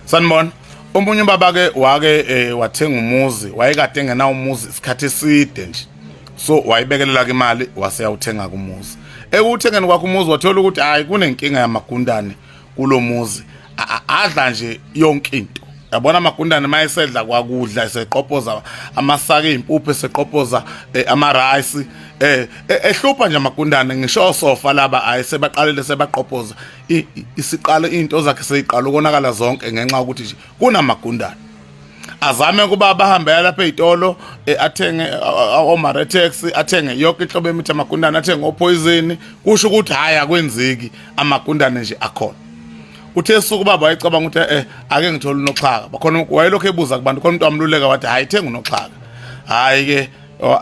Sanibona. Omunye ubaba ke wake wathenga umuzi, wayekade engenawo umuzi isikhathi eside nje. So wayibekelela ke imali wase yawuthenga kumuzi. Ekuthengeni kwakhe umuzi wathola ukuthi hayi kunenkinga yamagundane kulomuzi. Adla nje yonke into. Yabona amagundane mayesedla kwakudla eseqopoza amasaka ezimpuphu eseqopoza ama rice ehlupha nje amagundane ngisho osofa laba ayesebaqalile sebaqopoza isiqalo into zakhe seyiqala ukonakala zonke ngenxa yokuthi nje kunamagundane azame kuba bahambe lapha ezitolo athenge omaretex, athenge yonke inhlobo yemithi amagundane, athenge opoison, kusho ukuthi hayi akwenzeki, amagundane nje akhona. Uthe suku baba wayecabanga ukuthi ake ngithole unoxhaka, bakhona wayelokhu ebuza kubantu, khona umuntu amluleka wathi hayi thenga unoxhaka. Hayi ke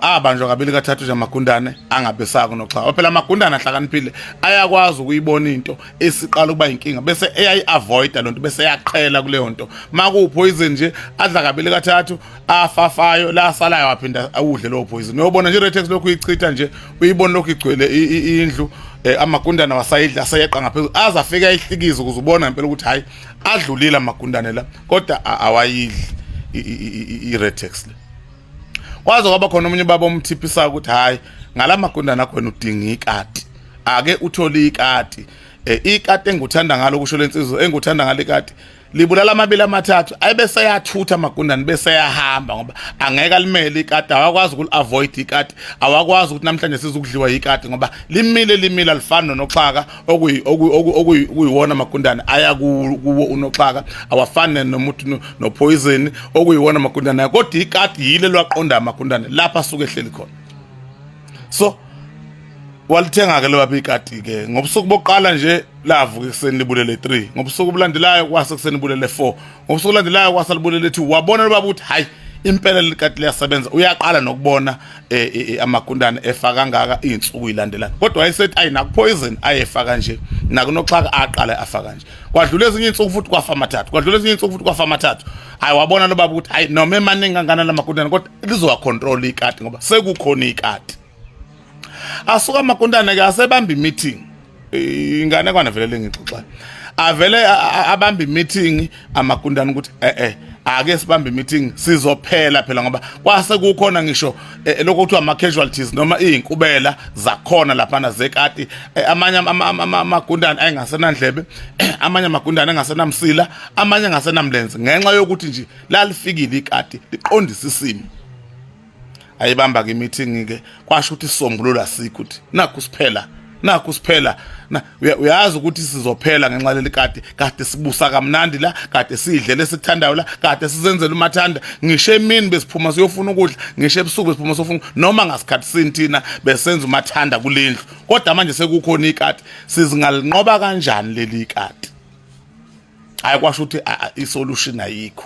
abanjwa kabili kathathu nje amagundane angabe sako noxhaka. Phela amagundane ahlakaniphile, ayakwazi ukuyibona into esiqala ukuba inkinga bese eyayi-avoida lonto bese eyaqhela kuleyo nto. Makuwu-poison nje adla kabili kathathu afafayo la asalayo aphinda awudle lowo poison. Uyobona nje i-Retex lokhu uyichitha nje, uyibona lokhu igcwele indlu, amagundane wasayidla aseyeqa ngaphezulu aze afike ayihlikize ukuze ubone ngempela ukuthi hayi adlulile amagundane la, kodwa awayidli i-Retex le. Kwaze kwaba khona omunye ubaba omthiphisa ukuthi hayi ngalamagundane akho wena udinga ikati, ake uthole ikati. Ikati engikuthanda ngalo, kusho lensizwa, engikuthanda ngalo ikati libulala amabili amathathu ayibese yathutha amagundane bese yahamba, ngoba angeke alimele ikati, awakwazi ukuli-avoid ikati, awakwazi ukuthi namhlanje sizukudliwa ikati ngoba limile limile alifani nonoxhaka okuyiwona amagundane aya kuwo unoxhaka, awafani nomuthi nopoison okuyiwona amagundane aya, kodwa ikati yile lwaqonda amagundane lapha asuke ehleli khona. So walithenga ke lo baba ikati ke ngobusuku bokuqala nje lavuka ekuseni libulele 3, ngobusuku obulandelayo kwase kuseni libulele 4, ngobusuku obulandelayo kwase libulele 2. Wabona lo baba ukuthi hayi impela likati liyasebenza, uyaqala nokubona amagundane efa kangaka izinsuku ilandelana, kodwa wayesethi ayi nakupoison ayefaka nje, nakunoxhaka aqala afaka nje. Kwadlula ezinye izinsuku futhi kwafa amathathu, kwadlula ezinye izinsuku futhi kwafa amathathu. Hayi wabona lo baba ukuthi hayi noma emaningi kangana lamagundane kodwa lizowa control ikati ngoba sekukhona ikati. Asuka amagundane ke asebamba imeeting, ingane kwana vele lengixoxayo, avele abamba imeeting amagundane ukuthi ake sibambe imeeting sizophela phela, ngoba kwase kukhona ngisho lokho kuthiwa ama casualties noma izinkubela zakhona laphana zekati. Amanye amagundane ayengasenandlebe, amanye amagundane engasenamsila, amanye engasenamlenze ngenxa yokuthi nje lalifikile ikati liqondisa isimo. Ayibamba ke meeting ke, kwasho ukuthi isombululo asikho, ukuthi nakho siphela, nakho siphela, uyazi ukuthi sizophela ngenxa leli kade kade sibusa kamnandi la, kade sidlele esikuthandayo la, kade sizenzela umathanda, ngisho emini besiphuma siyofuna ukudla, ngisho ebusuku besiphuma siyofuna, noma ngasikhathi sini thina besenza umathanda kulendlu, kodwa manje sekukhona ikati, sizingalinqoba kanjani leli kati? Hayi kwasho ukuthi isolution ayikho.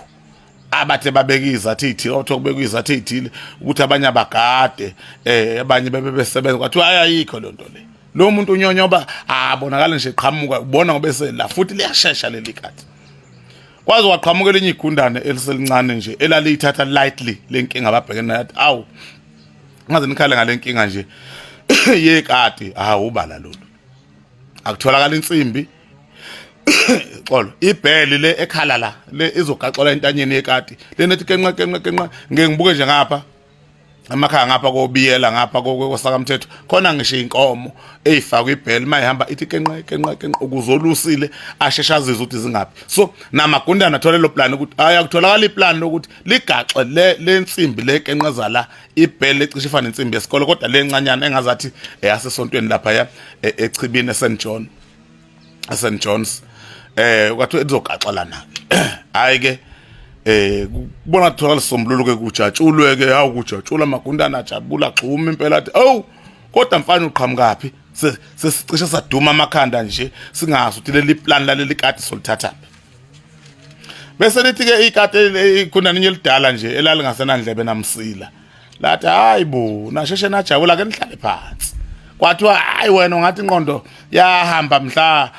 Abathe babeka izathu ey'thile, kwathiwa kubekwa izathu ey'thile ukuthi abanye abagade, abanye bebe besebenza, kwathiwa hayi ayikho loo nto le. Lo muntu unyonyoba abonakala nje eqhamuka, ubona ngoba esela futhi liyashesha leli kati. Kwaze kwaqhamuka elinye igundane eliselincane nje elaliyithatha lightly le nkinga ababhekene nayo, athi awu ngaze nikhale ngale nkinga nje yekati, hawu ubala lolu akutholakala insimbi xolo ibheli le ekhala la le izogaxola entanyeni yekati lena ethi kenqa kenqa kenqa. Ngeke ngibuke nje ngapha emakhaya ngapha kobiyela ngapha kosakamthetho khona ngisho inkomo eyifakwa ibheli mayihamba ithi kenqa kenqa kenqa ukuze olusile asheshe azizwe ukuthi zingaphi. So namagundana athole lo plan ukuthi hayi akutholakala iplan lokuthi ligaxe le lensimbi le kenqeza la ibheli ecishe ifane nensimbi yesikole kodwa lencanyana engazathi eyasesontweni lapha ya echibini eSt John, eSt John's, kwathiwa lizogaxelana. Hayi ke kubona kutholakala isombululo ke, kujatshulwe ke, hawu kujatshula amagundana ajabula xhuma impela, athi awu kodwa mfana uqhamukaphi, sesicishe saduma amakhanda nje singazi ukuthi leli plan laleli kati solithathaphi. Bese lithi ke ikati ikhona ninye elidala nje elalingasenandlebe namsila, lathi hayi bo nasheshe najabula ke nihlale phansi. Kwathiwa hayi wena ungathi ingqondo yahamba mhla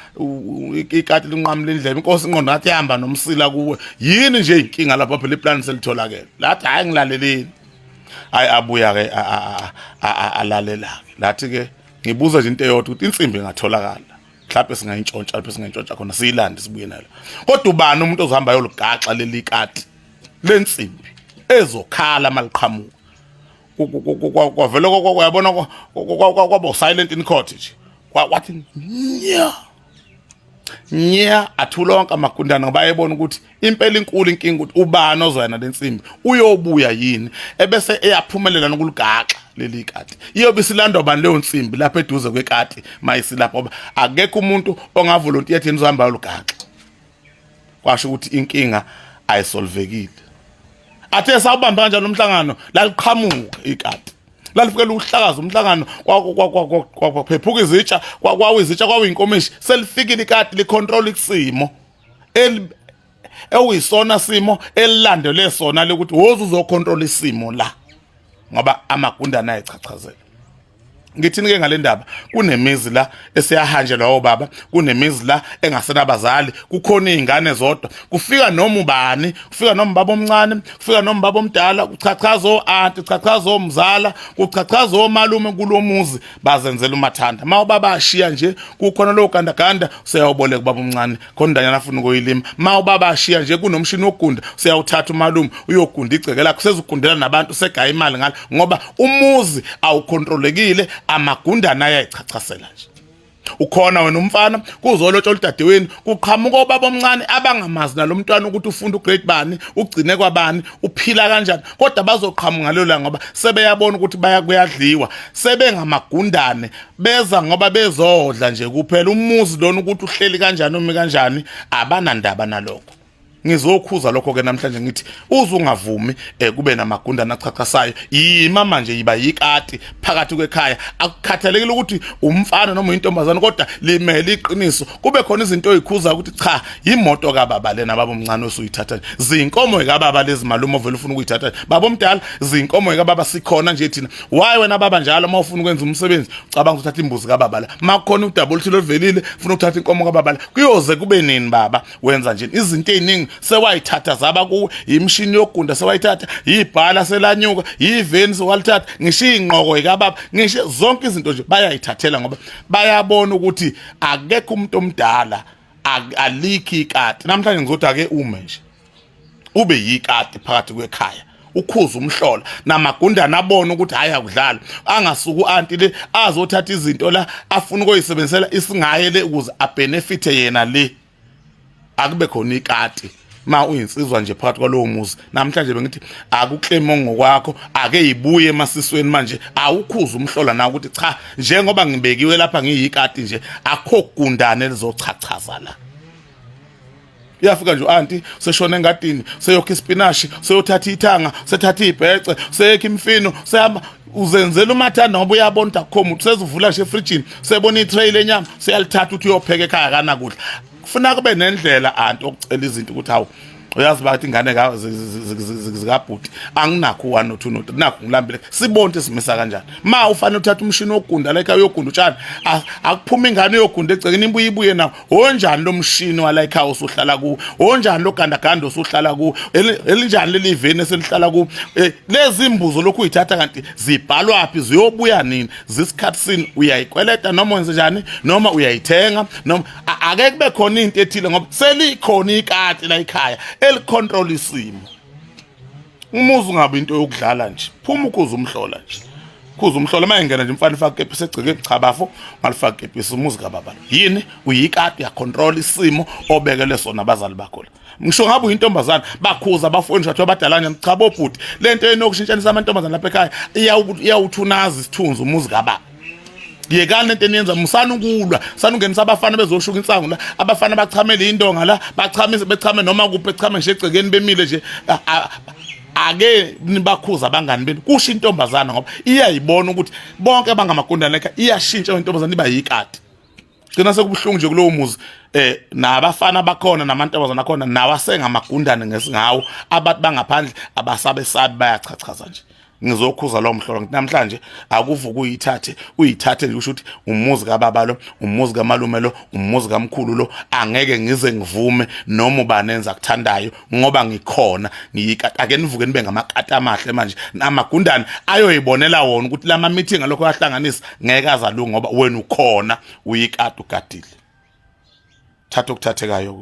ikati linqamula indlebe inkosi, ingqondo ngathi yahamba nomsila kuwe, yini nje inkinga lapha phela iplan selitholakele. Lathi hayi ngilaleleni. Hayi abuya ke alalela ke, lathi ke ngibuza nje into eyodwa ukuthi insimbi ingatholakala. Mhlawumbe singayintshontsha lapho singayintshontsha khona, siyilande sibuye nayo. Kodwa ubani umuntu ozohamba yolugaxa leli kati lensimbi ezokhala maliqhamuka? Kwavele uyabona kwaba silent in court nje, kwathi nya nya, athula onke amagundane, ngoba ayebona ukuthi impela inkulu inkinga, ukuthi ubani ozoyana lensimbi, uyobuya yini ebese eyaphumelela nokuligaxa leli kati. Iyobe isilandwa bani leyo nsimbi lapha eduze kwekati mayisilapha, ngoba akekho umuntu ongavolontiya thina uzohamba yolugaxa. Kwasho ukuthi inkinga ayisolvekile. Athe sawubamba kanjani umhlangano, laliqhamuka ikati, lalifikela ukuhlakaza umhlangano, kwaphephuka izitsha, kwawa izitsha, kwawa inkomishi. Selifikile ikati, licontrol isimo ewuyisona simo elilandele sona lokuthi woza uzocontrol isimo la, ngoba amagundane ayechachazela. Ngithini ke ngale ndaba? Kunemizi la esiyahanjelwa obaba, kunemizi la engasenabazali, kukhona izingane zodwa. Kufika noma ubani, kufika noma baba omncane, kufika noma baba omdala, kuchachaza o-anti, kuchachaza omzala, kuchachaza omalume kulomuzi, bazenzela umathanda. Ma ubaba ashiya nje kukhona lowo gandaganda, useyawuboleka ubaba omncane, khona indanyana afuna ukuyilima. Ma ubaba ashiya nje kunomshini wokugunda, useyawuthatha umalume, uyogunda igceke lakho, sezugundela nabantu, segaya imali ngalo, ngoba umuzi awukhontrolekile, amagundana ayayichachasela nje. Ukhona wena umfana kuzolotshola udadewenu, kuqhamuka obaba omncane abangamazi nalomntwana ukuthi ufunda ugrade bani, ugcine kwabani, uphila kanjani, kodwa bazoqhamuka ngalelo langa ngoba sebeyabona ukuthi baya kuyadliwa, sebengamagundane, beza ngoba bezodla nje kuphela. Umuzi lona ukuthi uhleli kanjani, umi kanjani, abanandaba nalokho. Ngizokhuza lokho ke namhlanje, ngithi uze ungavumi kube namagundane achachasayo. Yima manje, yiba yikati phakathi kwekhaya, akukhathalekile ukuthi umfana noma uyintombazane, kodwa limele iqiniso. Kube khona izinto oyikhuza ukuthi cha, imoto kababa lena, baba omncane, osuyithatha, zinkomo kababa lezi, malume, ovela ufuna ukuyithatha, baba omdala, zinkomo kababa, sikhona nje thina. Why wena baba njalo uma ufuna ukwenza umsebenzi ucabanga ukuthatha imbuzi kababa la? Makukhona udaba oluthile oluvelile, ufuna ukuthatha inkomo kababa la. Kuyoze kube nini baba wenza nje izinto eziningi sewayithatha zaba kuwe? Imishini yokugunda sewayithatha, yibhala selanyuka, yiveni sewalithatha, ngisho inqoko ikababa, ngisho zonke izinto nje bayayithathela, ngoba bayabona ukuthi akekho umuntu omdala, alikhi ikati. Namhlanje ngizothi ake ume nje, ube yikati phakathi kwekhaya, ukhuza umhlola, namagundane abone ukuthi hayi, akudlala. Angasuka u-anti le azothatha izinto la afuna ukuyisebenzisela isingaye le ukuze abenefithe yena le. Akube khona ikati ma uyinsizwa nje phakathi kwalowo muzi. Namhlanje bengithi akuclaim ngokwakho, ake ibuye emasisweni manje, awukhuza umhlola na ukuthi cha, njengoba ngibekiwe lapha ngiyikati nje, akho gundane lizochachaza la. Uyafika nje u-anti, seshona engadini, seyokha isipinashi, seyothatha ithanga, sethatha ibhece, seyekha imfino, sehamba uzenzela umathanda, ngoba uyabona ukuthi akukho muntu. Sezivula nje efrijini, sebona itray lenyama, seyalithatha ukuthi uyopheka ekhaya, kanakudla. Kufuna kube nendlela anti okucela izinto, ukuthi hawu, uyazi bathi ingane zikabhuti, anginakho u-one no two no three, nakho ngilambile. Sibone ukuthi simisa kanjani. Ma ufanele uthatha umshini wokugunda la ekhaya, uyogunda utshani, akuphuma ingane uyogunda egcekeni, ibuye ibuye nawo. Onjani lo mshini wala ekhaya osuhlala kuwo? Onjani lo gandaganda osuhlala kuwo? Elinjani leli veni eselihlala kuwo? Lezi mbuzo lokhu uyithatha kanti zibhalwaphi, ziyobuya nini, zisikhathi sini, uyayikweleta noma wenze njani, noma uyayithenga, noma ake kube khona into ethile, ngoba selikhona ikati la ekhaya elicontrol isimo. Umuzi ungabe into yokudlala nje. Phuma ukhuza umhlola nje, khuza umhlola. Uma engena nje umfana, ifaka ikepisi egcekeni. Cha bafo, ngalifaka ikepisi, umuzi kababa yini? Uyikati, uyacontrol isimo obekele sona abazali bakho la. Ngisho ngabe uyintombazane, bakhuza abafowenu nje abadala nje. Cha bobhuti, lento enokushintshanisa amantombazane lapha ekhaya iyawuthunaza isithunzi umuzi kababa. Yekani lento eniyenza, musana ukulwa, sana ungenisa abafana bezoshuka insangu la, abafana bachamele indonga la, bachamise, bechame noma kuphi, bechame nje egcekeni bemile nje. Ake nibakhuza abangani benu, kusho intombazana, ngoba iyayibona ukuthi bonke abangamagundane ekhaya iyashintsha intombazana iba yikati. Gcina sekubuhlungu nje kulowo muzi, nabafana bakhona namantombazana akhona nawo asengamagundane ngesingawo. Abantu bangaphandle abasabesabi, bayachachaza nje. Ngizokhuza lo mhlolo, ngithi namhlanje akuvuke uyithathe, uyithathe nje, usho ukuthi umuzi kababa lo, umuzi kamalume lo, umuzi kamkhulu lo. Angeke ngize ngivume noma ubani enza kuthandayo, ngoba ngikhona, ngiyikati. Ake nivuke nibe ngamakati amahle manje, namagundane ayoyibonela wona ukuthi lama meeting alokho ahlanganisa ngeke azalunga, ngoba wena ukhona, uyikati, ugadile. Thatha okuthathekayo.